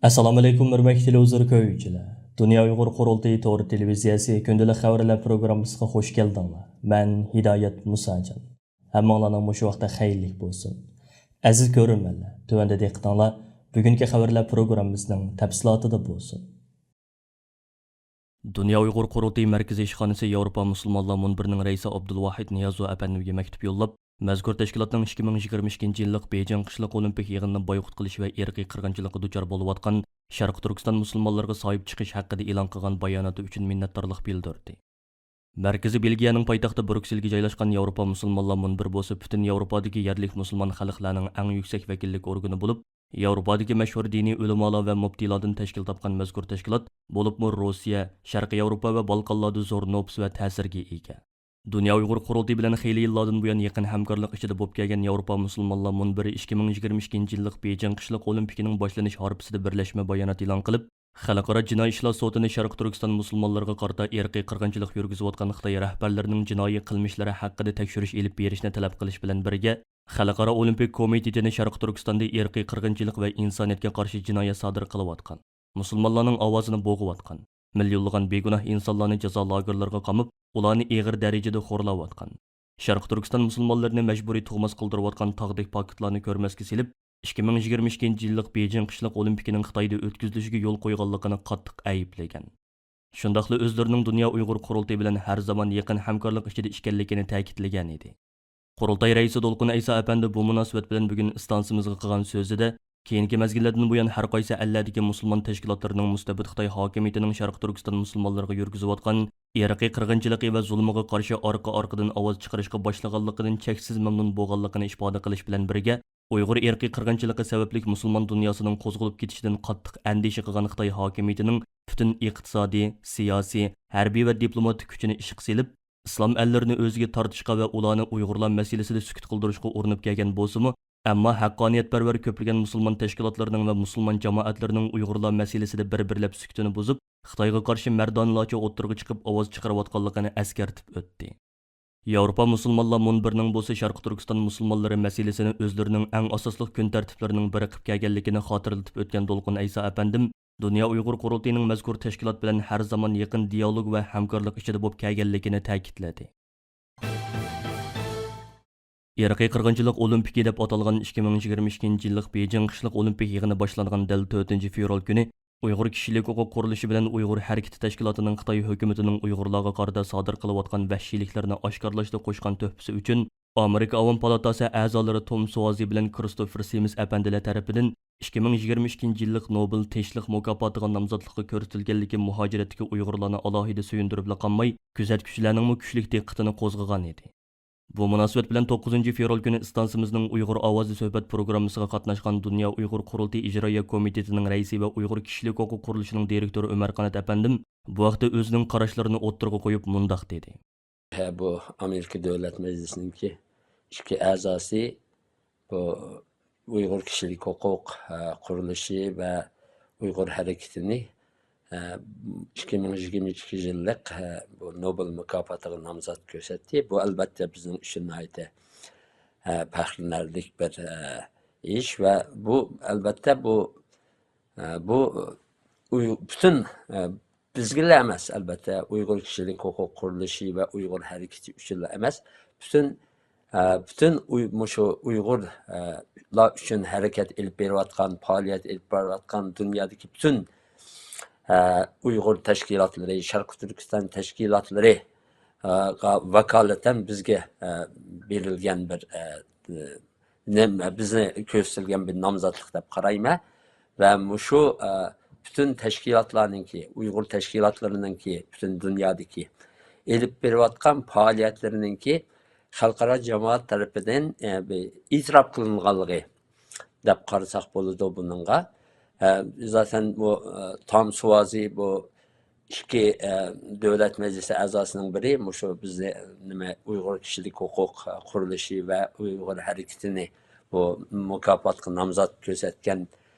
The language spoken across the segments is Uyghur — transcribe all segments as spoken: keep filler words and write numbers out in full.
ئەسسالامۇئەلەيكۇم، ھۆرمەتلىك تېلېۋىزور كۆرگۈچىلەر! دۇنيا ئۇيغۇر قۇرۇلتىيى تور تېلېۋىزىيەسى كۈندىلىك خەۋەرلەر پروگراممىسىغا خۇش كەلدىڭلار. مەن ھىدايەت مۇساجان. ھەممىڭلارنىڭ مۇشۇ ۋاقتى خەيرلىك بولسۇن. ئەزىز كۆرۈرمەنلەر، تۆۋەندە دىققىتىڭلار بۈگۈنكى خەۋەرلەر پروگراممىسىنىڭ تەپسىلاتىدا بولسۇن. دۇنيا ئۇيغۇر قۇرۇلتىيى مەركىزىي ئىشخانىسى ياۋروپا مۇسۇلمانلار مۇنبىرىنىڭ رەئىسى ئابدۇلۋاھىد نىيازوۋ ئەپەندىمگە مەكتۇپ يوللاپ، مەزكۇر تەشكىلاتنىڭ ئىككى مىڭ يىگىرمە ئىككىنچى يىللىق بېيجىڭ قىشلىق ئولىمپىك يىغىنىنى بايقۇت قىلىش ۋە ئىرقىي قىرغىنچىلىققا دۇچار بولۇۋاتقان شەرقىي تۈركىستان مۇسۇلمانلىرىغا ساھىب چىقىش ھەققىدە ئېلان قىلغان باياناتى ئۈچۈن مىننەتدارلىق بىلدۈردى. مەركىزى بېلگىيەنىڭ پايتەختى بروكسېلگە جايلاشقان ياۋروپا مۇسۇلمانلار مۇنبىرى بولسا پۈتۈن ياۋروپادىكى يەرلىك مۇسۇلمان خەلقلەرنىڭ ئەڭ يۈكسەك ۋەكىللىك ئورگىنى بولۇپ، ياۋروپادىكى مەشھۇر دىنىي ئۆلىمالار ۋە مۇپتىلاردىن تەشكىل تاپقان مەزكۇر تەشكىلات، بولۇپمۇ روسىيە، شەرقىي ياۋروپا ۋە بالقانلاردا زور نوپۇس ۋە تەسىرگە ئىگە. دۇنيا ئۇيغۇر قۇرۇلتىيى بىلەن خېلى يىللاردىن بۇيان يېقىن ھەمكارلىق ئىچىدە بولۇپ كەلگەن ياۋروپا مۇسۇلمانلار مۇنبىرى ئىككى مىڭ يىگىرمە ئىككىنچى يىللىق بېيجىڭ قىشلىق ئولىمپىكىنىڭ باشلىنىش ھارپىسىدا بىرلەشمە بايانات ئېلان قىلىپ، خەلقئارا جىنايى ئىشلار سوتىنى شەرقىي تۈركىستان مۇسۇلمانلىرىغا قارىتا ئىرقىي قىرغىنچىلىق يۈرگۈزۈۋاتقان خىتاي رەھبەرلىرىنىڭ جىنايى قىلمىشلىرى ھەققىدە تەكشۈرۈش ئېلىپ بېرىشنى تەلەپ قىلىش بىلەن بىرگە، خەلقئارا ئولىمپىك كومىتېتىنى شەرقىي تۈركىستاندا ئىرقىي قىرغىنچىلىق ۋە ئىنسانىيەتكە قارشى جىنايەت سادىر قىلىۋاتقان، مۇسۇلمانلارنىڭ ئاۋازىنى بوغۇۋاتقان، مىليونلىغان بىگۇناھ ئىنسانلارنى جازا لاگېرلىرىغا قاماپ، ئۇلارنى ئېغىر دەرىجىدە خورلاۋاتقان، شەرقىي تۈركىستان مۇسۇلمانلىرىنى مەجبۇرىي تۇغماس قىلدۇرۇۋاتقان تاغدەك پاكىتلارنى كۆرمەسكە سېلىپ، ئىككى مىڭ يىگىرمە ئىككىنچى يىللىق بېيجىڭ قىشلىق ئولىمپىكىنىڭ خىتايدا ئۆتكۈزۈلۈشىگە يول قويغانلىقىنى قاتتىق ئەيىبلىگەن. شۇنداقلا ئۆزلىرىنىڭ دۇنيا ئۇيغۇر قۇرۇلتىيى بىلەن ھەر زامان يېقىن ھەمكارلىق ئىچىدە ئىكەنلىكىنى تەكىتلىگەن ئىدى. قۇرۇلتاي رەئىسى دولقۇن ئەيسا ئەپەندى بۇ مۇناسىۋەت بىلەن بۈگۈن ئىستانسىمىزغا قىلغان سۆزىدە، كېيىنكى مەزگىللەردىن بۇيان ھەر قايسى ئەللەردىكى مۇسۇلمان تەشكىلاتلىرىنىڭ مۇستەبىت خىتاي ھاكىمىيىتىنىڭ شەرقىي تۈركىستان مۇسۇلمانلىرىغا يۈرگۈزۈۋاتقان ئىرقىي قىرغىنچىلىقى ۋە زۇلمىغا قارشى ئارقا-ئارقىدىن ئاۋاز چىقىرىشقا باشلىغانلىقىدىن چەكسىز مەمنۇن بولغانلىقىنى ئىپادە قىلىش بىلەن بىرگە، ئۇيغۇر ئىرقىي قىرغىنچىلىقى سەۋەبلىك مۇسۇلمان دۇنياسىنىڭ قوزغىلىپ كېتىشىدىن قاتتىق ئەندىشە قىلغان خىتاي ھاكىمىيىتىنىڭ پۈتۈن ئىقتىسادىي، سىياسىي، ھەربىي ۋە دىپلوماتىك كۈچىنى ئىشقا سېلىپ، ئىسلام ئەللىرىنى ئۆزىگە تارتىشقا ۋە ئۇلارنى ئۇيغۇرلار مەسىلىسىدە سۈكۈت قىلدۇرۇشقا ئۇرۇنۇپ كەلگەن بولسىمۇ، ئەمما ھەققانىيەتپەرۋەر كۆپلىگەن مۇسۇلمان تەشكىلاتلىرىنىڭ ۋە مۇسۇلمان جامائەتلىرىنىڭ ئۇيغۇرلار مەسىلىسىدە بىر-بىرلەپ سۈكۈتىنى بۇزۇپ، خىتايغا قارشى مەردانىلارچە ئوتتۇرىغا چىقىپ ئاۋاز چىقىرىۋاتقانلىقىنى ئەسكەرتىپ ئۆتتى. ياۋروپا مۇسۇلمانلار مۇنبىرىنىڭ بولسا شەرقىي تۈركىستان مۇسۇلمانلىرى مەسىلىسىنى ئۆزلىرىنىڭ ئەڭ ئاساسلىق كۈن تەرتىپلىرىنىڭ بىرى قىلىپ كەلگەنلىكىنى خاتىرىلىتىپ ئۆتكەن دولقۇن ئەيسا ئەپەندىم، دۇنيا ئۇيغۇر قۇرۇلتىيىنىڭ مەزكۇر تەشكىلات بىلەن ھەر زامان يېقىن دىيالوگ ۋە ھەمكارلىق ئىچىدە بولۇپ كەلگەنلىكىنى تەكىتلىدى. ئىرقىي قىرغىنچىلىق ئولىمپىكى دەپ ئاتالغان ئىككى مىڭ يىگىرمە ئىككىنچى يىللىق بېيجىڭ قىشلىق ئولىمپىك يىغىنى باشلانغان دەل تۆتىنچى فېۋرال كۈنى ئۇيغۇر كىشىلىك ھوقۇق قۇرۇلۇشى بىلەن ئۇيغۇر ھەرىكىتى تەشكىلاتىنىڭ خىتاي ھۆكۈمىتىنىڭ ئۇيغۇرلارغا قارىتا سادىر قىلىۋاتقان ۋەھشىيلىكلىرىنى ئاشكارىلاشتا قوشقان تۆھپىسى ئۈچۈن ئامېرىكا ئاۋام پالاتاسى ئەزالىرى توم سوۋازى بىلەن كىرىستوفېر سىمس ئەپەندىلەر تەرىپىدىن ئىككى مىڭ يىگىرمە ئىككىنچى يىللىق نوبېل تىنچلىق مۇكاپاتىغا نامزاتلىققا كۆرسىتىلگەنلىكى مۇھاجىرەتتىكى ئۇيغۇرلارنى ئالاھىدە سۆيۈندۈرۈپلا قالماي، كۆزەتكۈچىلەرنىڭمۇ كۈچلۈك دىققىتىنى قوزغىغان ئىدى. بۇ مۇناسىۋەت بىلەن توققۇزىنچى فېۋرال كۈنى ئىستانسىمىزنىڭ ئۇيغۇر ئاۋازى سۆھبەت پروگراممىسىغا قاتناشقان دۇنيا ئۇيغۇر قۇرۇلتىيى ئىجرائىيە كومىتېتىنىڭ رەئىسى ۋە ئۇيغۇر كىشىلىك ھوقۇق قۇرۇلۇشىنىڭ دىرېكتورى ئۆمەر قانات ئەپەندىم بۇ ھەقتە ئۆزىنىڭ قاراشلىرىنى ئوتتۇرىغا قويۇپ مۇنداق دېدى. بۇ ئامېرىكا دۆلەت مەجلىسىنىڭكى ئىككى ئەزاسى بۇ ئۇيغۇر كىشىلىك ھوقۇق، ئە، قۇرۇلۇشى ۋە ئۇيغۇر ھەرىكىتىنى، ئە، ئىككى مىڭ يىگىرمە ئىككى يىللىق، ئە، بۇ نوبېل مۇكاپاتىغا نامزات كۆرسەتتى. بۇ، ئەلبەتتە، بىزنىڭ ئۈچۈن ناھايىتى، ئە، پەخىرلىنەرلىك بىر، ئە، ئىش ۋە بۇ، ئەلبەتتە، بۇ، ئە، بۇ ئۇي-، پۈتۈن، ئە، بىزگىلا ئەمەس، ئەلبەتتە، ئۇيغۇر كىشىلىك ھوقۇق قۇرۇلۇشى ۋە ئۇيغۇر ھەرىكىتى ئۈچۈنلا ئەمەس، پۈتۈن، ئە، پۈتۈن ئۇي-، مۇشۇ ئۇيغۇر، ئە، لار ئۈچۈن ھەرىكەت ئېلىپ بېرىۋاتقان، پائالىيەت ئېلىپ بېرىۋاتقان دۇنيادىكى پۈتۈن، ئە، ئۇيغۇر تەشكىلاتلىرى، شەرقىي تۈركىستان تەشكىلاتلىرى، ئە، غا ۋاكالىتەن بىزگە، ئە، بېرىلگەن بىر، ئە، نېمە، بىزنى كۆرسىتىلگەن بىر نامزاتلىق دەپ قارايمەن. ۋە مۇشۇ، ئە، پۈتۈن تەشكىلاتلارنىڭكى، ئۇيغۇر تەشكىلاتلىرىنىڭكى، پۈتۈن دۇنيادىكى ئېلىپ بېرىۋاتقان پائالىيەتلىرىنىڭكى خەلقئارا جامائەت تەرىپىدىن، ئە، بىر ئېتىراپ قىلىنغانلىقى دەپ قارىساق بولىدۇ بۇنىڭغا. ئە، زاتەن بۇ، ئە، تام سۇۋازى بۇ ئىككى، ئە، دۆلەت مەجلىسى ئەزاسىنىڭ بىرى مۇشۇ بىزنى، نېمە، ئۇيغۇر كىشىلىك ھوقۇق قۇرۇلۇشى ۋە ئۇيغۇر ھەرىكىتىنى بۇ مۇكاپاتقا نامزات كۆرسەتكەن،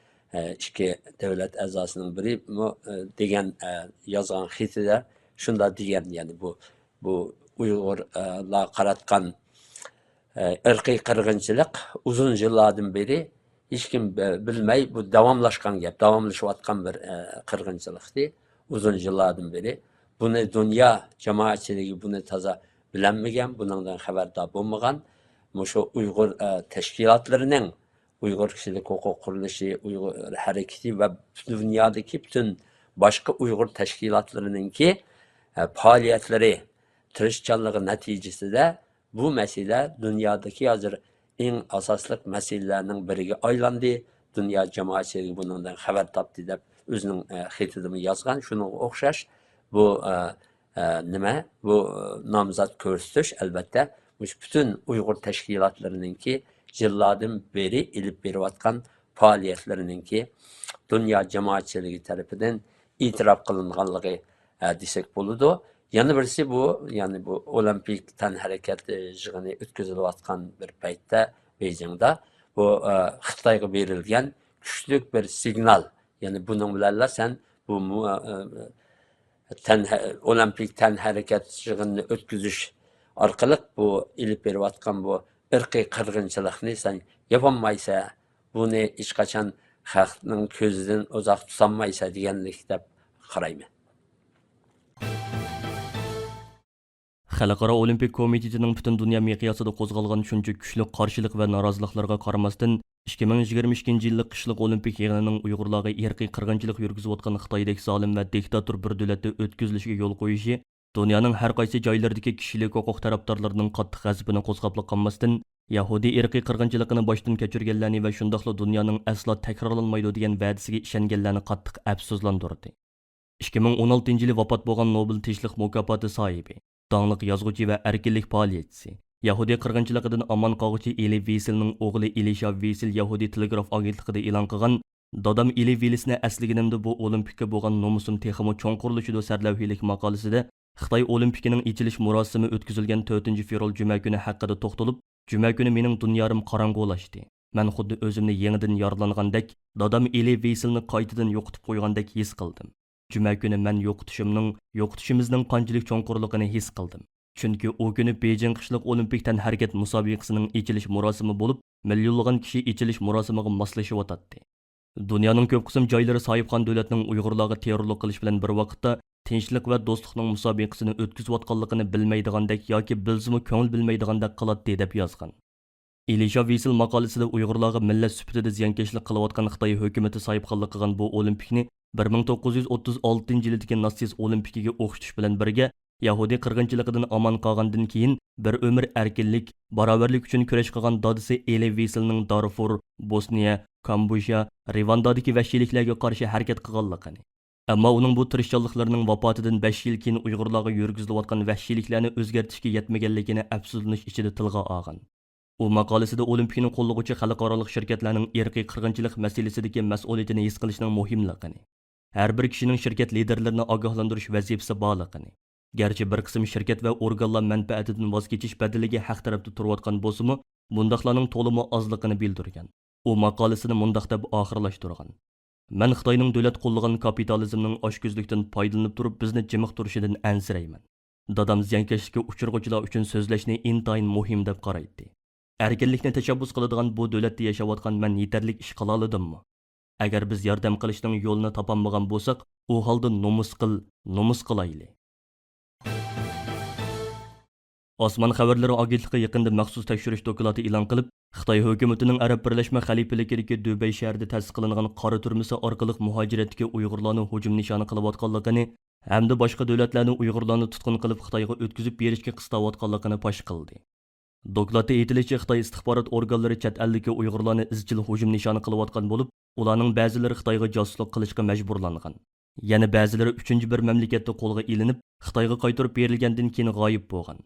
ئە، ئىككى دۆلەت ئەزاسىنىڭ بىرى مۇ-، ئە، دېگەن، ئە، يازغان خېتىدە شۇنداق دېگەن، يەنى بۇ، بۇ ئۇيغۇر، ئە، لارغا قاراتقان، ئە، ئىرقىي قىرغىنچىلىق ئۇزۇن يىللاردىن بېرى ھېچكىم بىلمەي، بۇ داۋاملاشقان گەپ، داۋاملىشىۋاتقان بىر، ئە، قىرغىنچىلىقتى ئۇزۇن يىللاردىن بېرى. بۇنى دۇنيا جامائەتچىلىكى بۇنى تازا بىلەلمىگەن، بۇنىڭدىن خەۋەردار بولمىغان. مۇشۇ ئۇيغۇر، ئە، تەشكىلاتلىرىنىڭ، ئۇيغۇر كىشىلىك ھوقۇق قۇرۇلۇشى، ئۇيغۇر ھەرىكىتى ۋە دۇنيادىكى پۈتۈن باشقا ئۇيغۇر تەشكىلاتلىرىنىڭكى، ئە، پائالىيەتلىرى، تىرىشچانلىقى نەتىجىسىدە بۇ مەسىلە دۇنيادىكى ھازىر ئەڭ ئاساسلىق مەسىلىلەرنىڭ بىرىگە ئايلاندى. دۇنيا جامائەتچىلىكى بۇنىڭدىن خەۋەر تاپتى دەپ ئۆزىنىڭ، ئە، خېتىدىمۇ يازغان. شۇنىڭغا ئوخشاش بۇ، ئە، ئە، نېمە؟ بۇ، ئە، نامزات كۆرسىتىش، ئەلۋەتتە، مۇشۇ پۈتۈن ئۇيغۇر تەشكىلاتلىرىنىڭكى يىللاردىن بېرى ئېلىپ بېرىۋاتقان پائالىيەتلىرىنىڭكى دۇنيا جامائەتچىلىكى تەرىپىدىن ئېتىراپ قىلىنغانلىقى، ئە، دېسەك بولىدۇ. يەنە بىرسى بۇ، يەنى بۇ ئولىمپىك تەنھەرىكەت، ئە، يىغىنى ئۆتكۈزۈلۈۋاتقان بىر پەيتتە بېيجىڭدا بۇ، ئە، خىتايغا بېرىلگەن كۈچلۈك بىر سىگنال. يەنى بۇنىڭ بىلەنلا سەن بۇ مۇ-، ئە، تەنھە-، ئولىمپىك تەنھەرىكەت يىغىنىنى ئۆتكۈزۈش ئارقىلىق بۇ ئېلىپ بېرىۋاتقان بۇ ئىرقىي قىرغىنچىلىقنى سەن ياپالمايسەن، بۇنى ھېچقاچان خەقنىڭ كۆزىدىن ئۇزاق تۇتالمايسەن دېگەنلىك دەپ قارايمەن. خەلقئارا ئولىمپىك كومىتېتىنىڭ پۈتۈن دۇنيا مىقياسىدا قوزغالغان شۇنچە كۈچلۈك قارشىلىق ۋە نارازىلىقلارغا قارىماستىن، ئىككى مىڭ يىگىرمە ئىككىنچى يىللىق قىشلىق ئولىمپىك يىغىنىنىڭ ئۇيغۇرلارغا ئىرقىي قىرغىنچىلىق يۈرگۈزۈۋاتقان خىتايدەك زالىم ۋە دىكتاتور بىر دۆلەتتە ئۆتكۈزۈلۈشىگە يول قويۇشى دۇنيانىڭ ھەر قايسى جايلىرىدىكى كىشىلىك ھوقۇق تەرەپدارلىرىنىڭ قاتتىق غەزىپىنى قوزغاپلا قالماستىن، يەھۇدىي ئىرقىي قىرغىنچىلىقىنى باشتىن كەچۈرگەنلەرنى ۋە شۇنداقلا دۇنيانىڭ ئەسلا تەكرارلانمايدۇ دېگەن ۋەدىسىگە ئىشەنگەنلەرنى قاتتىق ئەپسۇسلاندۇردى. ئىككى مىڭ ئون ئالتىنچى يىلى ۋاپات بولغان نوبېل تىنچلىق مۇكاپاتى ساھىبى، داڭلىق يازغۇچى ۋە ئەركىنلىك پائالىيەتچىسى، يەھۇدىي قىرغىنچىلىقىدىن ئامان قالغۇچى ئېلى ۋېسېلنىڭ ئوغلى ئېلىشا ۋېسېل يەھۇدىي تېلېگراف ئاگېنتلىقىدا ئېلان قىلغان دادام ئېلى ۋېسېلنى ئەسلىگىنىمدە بۇ ئولىمپىككە بولغان نومۇسۇم تېخىمۇ چوڭقۇرلىشىدۇ سەرلەۋھىلىك ماقالىسىدە، خىتاي ئولىمپىكىنىڭ ئېچىلىش مۇراسىمى ئۆتكۈزۈلگەن تۆتىنچى فېۋرال جۈمە كۈنى ھەققىدە توختىلىپ، جۈمە كۈنى مېنىڭ دۇنيارىم قاراڭغۇلاشتى. مەن خۇددى ئۆزۈمنى يېڭىدىن يارىلانغاندەك، دادام ئېلى ۋېسېلنى قايتىدىن يوقىتىپ قويغاندەك ھېس قىلدىم. جۈمە كۈنى مەن يوقىتىشىمنىڭ، يوقىتىشىمىزنىڭ قانچىلىك چوڭقۇرلۇقىنى ھېس قىلدىم. چۈنكى ئۇ كۈنى بېيجىڭ قىشلىق ئولىمپىك تەنھەرىكەت مۇسابىقىسىنىڭ ئېچىلىش مۇراسىمى بولۇپ، مىليونلىغان كىشى ئېچىلىش مۇراسىمىغا ماسلىشىۋاتاتتى. دۇنيانىڭ كۆپ قىسىم جايلىرى ساھىبخان دۆلەتنىڭ ئۇيغۇرلارغا تېررورلۇق قىلىش بىلەن بىر ۋاقىتتا تىنچلىق ۋە دوستلۇقنىڭ مۇسابىقىسىنى ئۆتكۈزۈۋاتقانلىقىنى بىلمەيدىغاندەك ياكى بىلسىمۇ كۆڭۈل بۆلمەيدىغاندەك قىلاتتى، دەپ يازغان. ئېلىشا ۋېسېل ماقالىسىدە ئۇيغۇرلارغا مىللەت سۈپىتىدە زىيانكەشلىك قىلىۋاتقان خىتاي ھۆكۈمىتى ساھىبخانلىق قىلغان بۇ ئولىمپىكنى بىر مىڭ توققۇز يۈز ئوتتۇز ئالتىنچى يىلىدىكى ناتسىست ئولىمپىكىگە ئوخشىتىش بىلەن بىرگە، يەھۇدىي قىرغىنچىلىقىدىن ئامان قالغاندىن كېيىن، بىر ئۆمۈر ئەركىنلىك، باراۋەرلىك ئۈچۈن كۈرەش قىلغان دادىسى ئېلى ۋېسېلنىڭ دارفۇر، بوسنىيە، كامبودژا، رىۋاندادىكى ۋەھشىيلىكلەرگە قارشى ھەرىكەت قىلغانلىقىنى، ئەمما ئۇنىڭ بۇ تىرىشچانلىقلىرىنىڭ ۋاپاتىدىن بەش يىل كېيىن ئۇيغۇرلارغا يۈرگۈزۈلۈۋاتقان ۋەھشىيلىكلەرنى ئۆزگەرتىشكە يەتمىگەنلىكىنى ئەپسۇسلىنىش ئىچىدە تىلغا ئالغان. ئۇ ماقالىسىدە ئولىمپىكنى قوللىغۇچى خەلقئارالىق شىركەتلەرنىڭ ئىرقىي قىرغىنچىلىق مەسىلىسىدىكى مەسئۇلىيىتىنى ھېس قىلىشنىڭ مۇھىملىقىنى، ھەر بىر كىشىنىڭ شىركەت لىدىرلىرىنى ئاگاھلاندۇرۇش ۋەزىپىسى بارلىقىنى، گەرچە بىر قىسىم شىركەت ۋە ئورگانلار مەنپەئەتىدىن ۋاز كېچىش بەدىلىگە ھەق تەرەپتە تۇرۇۋاتقان بولسىمۇ، بۇنداقلارنىڭ تولىمۇ ئازلىقىنى بىلدۈرگەن. ئۇ ماقالىسىنى مۇنداق دەپ ئاخىرلاشتۇرغان: مەن خىتاينىڭ دۆلەت قوللىغان كاپىتالىزمنىڭ ئاچكۆزلۈكتىن پايدىلىنىپ تۇرۇپ بىزنى جىمىقتۇرۇشىدىن ئەنسىرەيمەن. دادام زىيانكەشلىككە ئۇچرىغۇچىلار ئۈچۈن سۆزلەشنى ئىنتايىن مۇھىم دەپ قارايتتى. ئەركىنلىكنى تەشەببۇس قىلىدىغان بۇ دۆلەتتە ياشاۋاتقان مەن يېتەرلىك ئىش قىلالىدىممۇ؟ ئەگەر بىز ياردەم قىلىشنىڭ يولىنى تاپالمىغان بولساق، ئۇ ھالدا نومۇس قىل، نومۇس قىلايلى. ئاسمان خەۋەرلىرى ئاگېنتلىقى يېقىندا مەخسۇس تەكشۈرۈش دوكلاتى ئېلان قىلىپ، خىتاي ھۆكۈمىتىنىڭ ئەرەب بىرلەشمە خەلىپىلىكىدىكى دۇبەي شەھىرىدە تەسىس قىلىنغان قارا تۈرمىسى ئارقىلىق مۇھاجىرەتتىكى ئۇيغۇرلارنى ھۇجۇم نىشانى قىلىۋاتقانلىقىنى ھەمدە باشقا دۆلەتلەرنى ئۇيغۇرلارنى تۇتقۇن قىلىپ خىتايغا ئۆتكۈزۈپ بېرىشكە قىستاۋاتقانلىقىنى پاش قىلدى. دوكلاتتا ئېيتىلىشىچە، خىتاي ئىستىخبارات ئورگانلىرى چەت ئەلدىكى ئۇيغۇرلارنى ئىزچىل ھۇجۇم نىشانى قىلىۋاتقان بولۇپ، ئۇلارنىڭ بەزىلىرى خىتايغا جاسۇسلۇق قىلىشقا مەجبۇرلانغان. يەنە بەزىلىرى ئۈچىنچى بىر مەملىكەتتە قولغا ئېلىنىپ، خىتايغا قايتۇرۇپ بېرىلگەندىن كېيىن غايىب بولغان.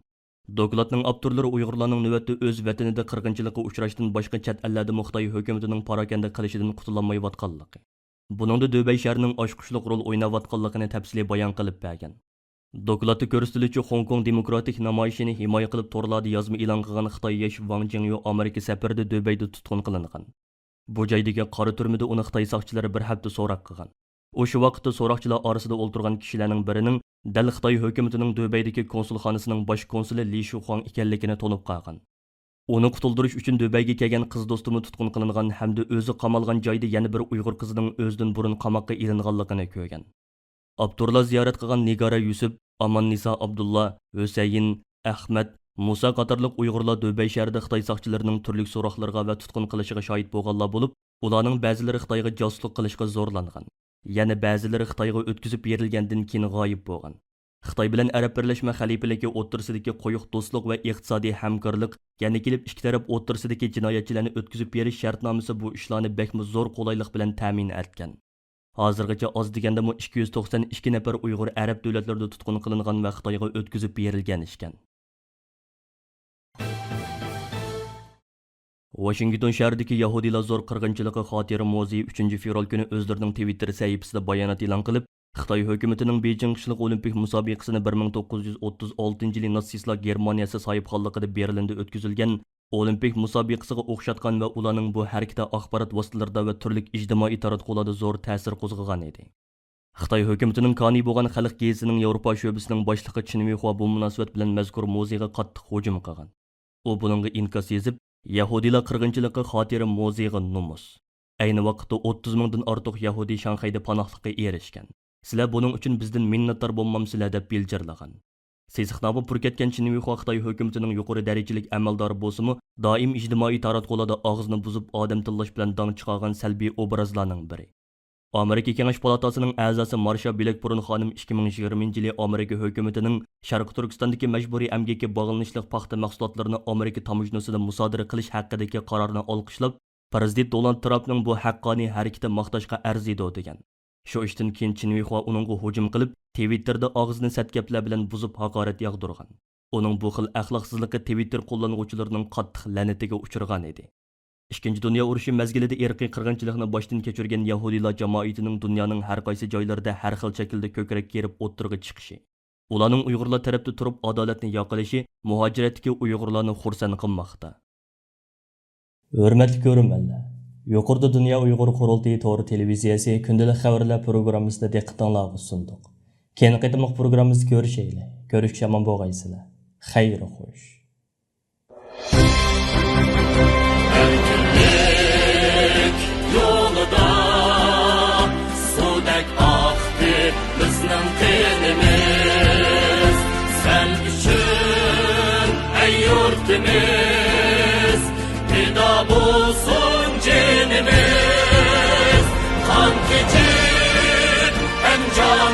دوكلاتنىڭ ئاپتورلىرى ئۇيغۇرلارنىڭ نۆۋەتتە ئۆز ۋەتىنىدە قىرغىنچىلىققا ئۇچراشتىن باشقا چەت ئەللەردىمۇ خىتاي ھۆكۈمىتىنىڭ پاراكەندە قىلىشىدىن قۇتۇلالمايۋاتقانلىقى، بۇنىڭدا دۇبەي شەھىرىنىڭ ئاچقۇچلۇق رول ئويناۋاتقانلىقىنى تەپسىلىي بايان قىلىپ بەرگەن. دوكلاتتا كۆرسىتىلىشىچە، خوڭكوڭ دېموكراتىك نامايىشىنى ھىمايە قىلىپ تورلاردا يازما ئېلان قىلغان خىتاي ياش ۋاڭ جىڭيۇ ئامېرىكا سەپىرىدە دۇبەيدە تۇتقۇن قىلىنغان. بۇ جايدىكى قارا تۈرمىدە ئۇنى خىتاي ساقچىلىرى بىر ھەپتە سوراق قىلغان. ئۇ شۇ ۋاقىتتا سوراقچىلار ئارىسىدا ئولتۇرغان كىشىلەرنىڭ بىرىنىڭ دەل خىتاي ھۆكۈمىتىنىڭ دۇبەيدىكى كونسۇلخانىسىنىڭ باش كونسۇلى لى شۇخۇاڭ ئىكەنلىكىنى تونۇپ قالغان. ئۇنى قۇتۇلدۇرۇش ئۈچۈن دۇبەيگە كەلگەن قىز دوستىمۇ تۇتقۇن قىلىنغان ھەمدە ئۆزى قامالغان جايدا يەنە بىر ئۇيغۇر قىزىنىڭ ئۆزىدىن بۇرۇن قاماققا ئېلىنغانلىقىنى كۆرگەن. ئاپتورلار زىيارەت قىلغان نىگارە يۈسۈپ، ئاماننىسا ئابدۇللا، ھۈسەيىن، ئەخمەت، مۇسا قاتارلىق ئۇيغۇرلار دۇبەي شەھىرىدە خىتاي ساقچىلىرىنىڭ تۈرلۈك سوراقلىرىغا ۋە تۇتقۇن قىلىشىغا شاھىت بولغانلار بولۇپ، ئۇلارنىڭ بەزىلىرى خىتايغا جاسۇسلۇق قىلىشقا زورلانغان، يەنە بەزىلىرى خىتايغا ئۆتكۈزۈپ بېرىلگەندىن كېيىن غايىب بولغان. خىتاي بىلەن ئەرەب بىرلەشمە خەلىپىلىكى ئوتتۇرىسىدىكى قويۇق دوستلۇق ۋە ئىقتىسادىي ھەمكارلىق يەنە كېلىپ ئىككى تەرەپ ئوتتۇرىسىدىكى جىنايەتچىلەرنى ئۆتكۈزۈپ بېرىش شەرتنامىسى بۇ ئىشلارنى بەكمۇ زور قولايلىق بىلەن تەمىن ئەتكەن. ھازىرغىچە ئاز دېگەندىمۇ ئىككى يۈز توقسەن ئىككى نەپەر ئۇيغۇر ئەرەب دۆلەتلىرىدە تۇتقۇن قىلىنغان ۋە خىتايغا ئۆتكۈزۈپ بېرىلگەن ئىكەن. ۋاشىنگتون شەھىرىدىكى يەھۇدىيلار زور قىرغىنچىلىقى خاتىرە مۇزېيى ئۈچىنچى فېۋرال كۈنى ئۆزلىرىنىڭ تىۋىتتېر سەھىپىسىدە بايانات ئېلان قىلىپ، خىتاي ھۆكۈمىتىنىڭ بېيجىڭ قىشلىق ئولىمپىك مۇسابىقىسىنى بىر مىڭ توققۇز يۈز ئوتتۇز ئالتىنچى يىلى ناتسىستلار گېرمانىيەسى ساھىبخانلىقىدا بېرلىندا ئۆتكۈزۈلگەن ئولىمپىك مۇسابىقىسىغا ئوخشاتقان ۋە ئۇلارنىڭ بۇ ھەرىكىتى ئاخبارات ۋاسىتىلىرىدا ۋە تۈرلۈك ئىجتىمائىي تاراتقۇلاردا زور تەسىر قوزغىغان ئىدى. خىتاي ھۆكۈمىتىنىڭ كانى بولغان خەلق گېزىتىنىڭ ياۋروپا شۆبىسىنىڭ باشلىقى چىن ۋېيخۇا بۇ مۇناسىۋەت بىلەن مەزكۇر مۇزېيغا قاتتىق ھۇجۇم قىلغان. ئۇ بۇنىڭغا ئىنكاس يېزىپ، يەھۇدىيلار قىرغىنچىلىقى خاتىرە مۇزېيغا نومۇس. ئەينى ۋاقىتتا ئوتتۇز مىڭدىن ئارتۇق يەھۇدىي شاڭخەيدە پاناھلىققا ئېرىشكەن. سىلەر بۇنىڭ ئۈچۈن بىزدىن مىننەتدار بولمامسىلەر دەپ بىلجىرلىغان. سېسىقناغا پۇر كەتكەن چىن ۋېيخۇا خىتاي ھۆكۈمىتىنىڭ يۇقىرى دەرىجىلىك ئەمەلدارى بولسىمۇ، دائىم ئىجتىمائىي تاراتقۇلاردا ئاغزىنى بۇزۇپ ئادەم تىللاش بىلەن داڭ چىقارغان سەلبىي ئوبرازلارنىڭ بىرى. ئامېرىكا كېڭەش پالاتاسىنىڭ ئەزاسى مارشا بلەكبۇرن خانىم ئىككى مىڭ يىگىرمىنچى يىلى ئامېرىكا ھۆكۈمىتىنىڭ شەرقىي تۈركىستاندىكى مەجبۇرىي ئەمگەككە باغلىنىشلىق پاختا مەھسۇلاتلىرىنى ئامېرىكا تاموژنىسىدا مۇسادىرە قىلىش ھەققىدىكى قارارىنى ئالقىشلاپ، پىرېزىدېنت دونالد ترامپنىڭ بۇ ھەققانىي ھەرىكىتى ماختاشقا ئەرزىيدۇ، دېگەن. شۇ ئىشتىن كېيىن چىن ۋېيخۇا ئۇنىڭغا ھۇجۇم قىلىپ، تىۋىتتېردا ئاغزىنى سەت گەپلەر بىلەن بۇزۇپ ھاقارەت ياغدۇرغان. ئۇنىڭ بۇ خىل ئەخلاقسىزلىقى تىۋىتتېر قوللانغۇچىلىرىنىڭ قاتتىق لەنىتىگە ئۇچرىغان ئىدى. ئىككىنچى دۇنيا ئۇرۇشى مەزگىلىدە ئىرقىي قىرغىنچىلىقنى باشتىن كەچۈرگەن يەھۇدىيلار جامائىتىنىڭ دۇنيانىڭ ھەر قايسى جايلىرىدا ھەر خىل شەكىلدە كۆكرەك كېرىپ ئوتتۇرىغا چىقىشى، ئۇلارنىڭ ئۇيغۇرلار تەرەپتە تۇرۇپ ئادالەتنى ياقىلىشى مۇھاجىرەتتىكى ئۇيغۇرلارنى خۇرسەن قىلماقتا. ھۆرمەتلىك كۆرۈرمەنلەر، يۇقىرىدا دۇنيا ئۇيغۇر قۇرۇلتىيى تور تېلېۋىزىيەسى كۈندىلىك خەۋەرلەر پروگراممىسىدا دىققىتىڭلارغا سۇندۇق. كېيىنكى قېتىملىق پروگراممىمىزدا كۆرۈشەيلى. كۆرۈشكىچە ئامان بولغايسىلەر. خەير خوش. ئەركىنلىك يولىدا سۇدەك ئاقتى بىزنىڭ قېنىمىز. سەن ئۈچۈن، ئەي يۇرتىمىز، پىدا بولسۇن جېنىمىز. قان كېچىپ ئەنجان